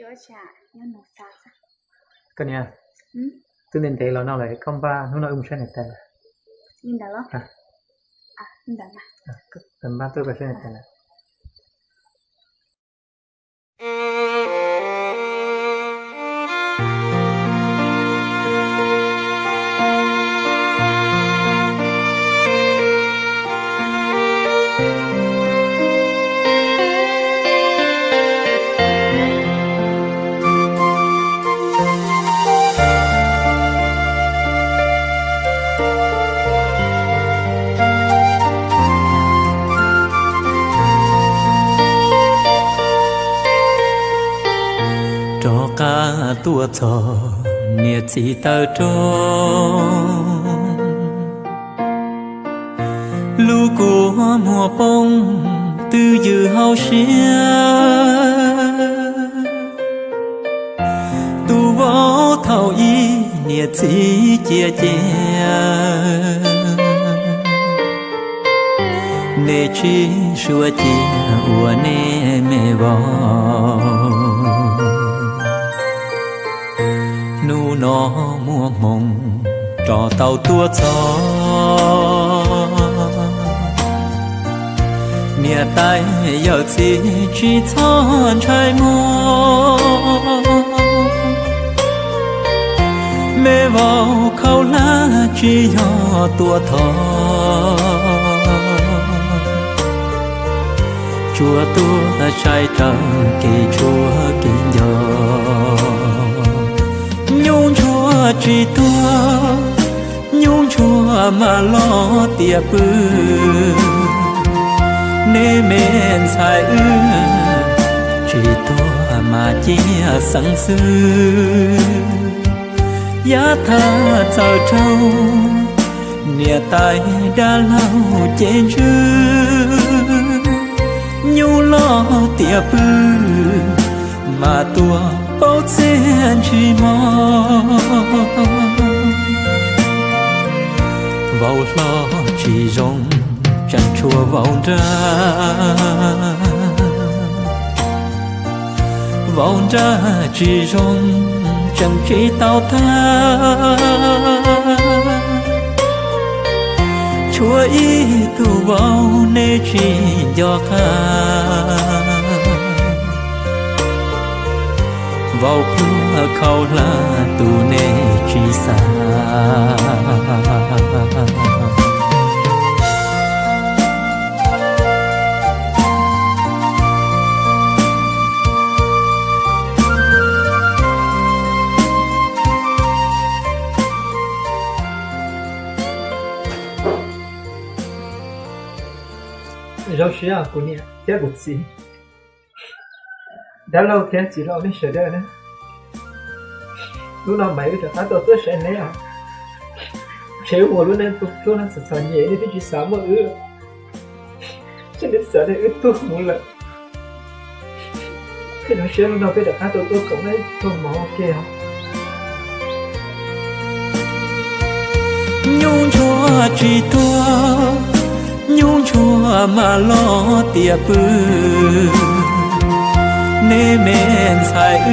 Koj niam, twb ntev ntev los no lawm, koj npaj hnub no wb mus saib niam tais lawm. Npaj tuaj koj saib niam tais lawm. Rov qab tuaj txog niam txiv taw rog, lub kua muag poob twb ywm hauv siab. Tus vauv thaum ub niam txiv cia cia, nej tsis suav cia ua nej me vauv. Hnub no muaj hmoo rov tau tuaj txog, niam tais yawm txiv tsis txhob ntshai muag. Me vauv khaub hlab tsis yog tuaj thov, tsuas tuaj saib raws kev tshuaj kev nco. Nyuj ntsuag tsis tuag, nyuj ntsuag mas los tiam pw. Nej me ntxhais wb tsis tuag mas cia xeeb xwb. Yav tag txawm raug niam tais dab laug cev ntswg, nyuj los tiam pw mas tuag paub txiaj ntshis mog. Vauv hlob tsis zoo tseem tshuav vauv nrag, vauv nrag tsis zoo tseem tsis tau tag. Tshuav ib tug vauv nej tsis nco qab, vauv pluag khaub hlab tus nej tsis xav. Zoo siab kuv niam thiab kuv txiv, dab laug thiab txiv laug nej sawv daws na. Hnub no mas wb rov qab tuaj tuaj saib neb os. Ntshe wb ua lub neej tu tu no txom txom nyem nej twb tsis xav muaj wb, ces nej txawm nej wb tuag mus lawm. Peb zoo siab hnub no peb rov qab tuaj tuaj koom nej tuaj mov ua ke os. Nyuj ntsuag tsis tuag, nyuj ntsuag mas los tiam pw. Nej me ntxhais wb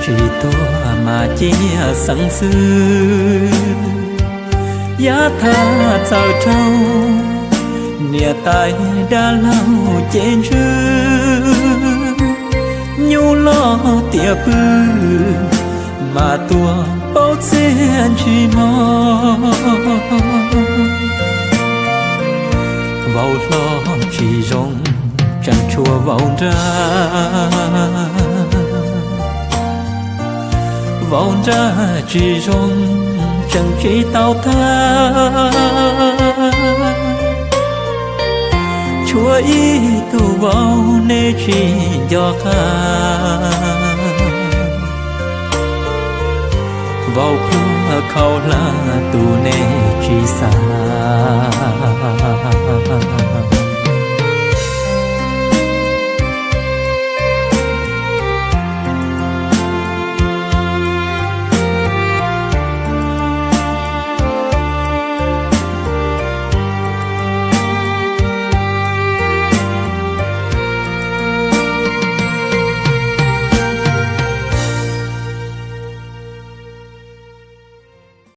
tsis tuag mas cia xeeb xwb. Yav tag txawm raug niam tais dab laug cev ntswg, nyuj los tiam pw mas tuag paub txiaj ntshis mog. Vauv hlob tsis zoo tseem tshuav vauv nrag, vauv nrag tsis zoo tseem tsis tau tag. Tshuav ib tug vauv nej tsis nco qab, vauv pluag khaub hlab tus nej tsis xav.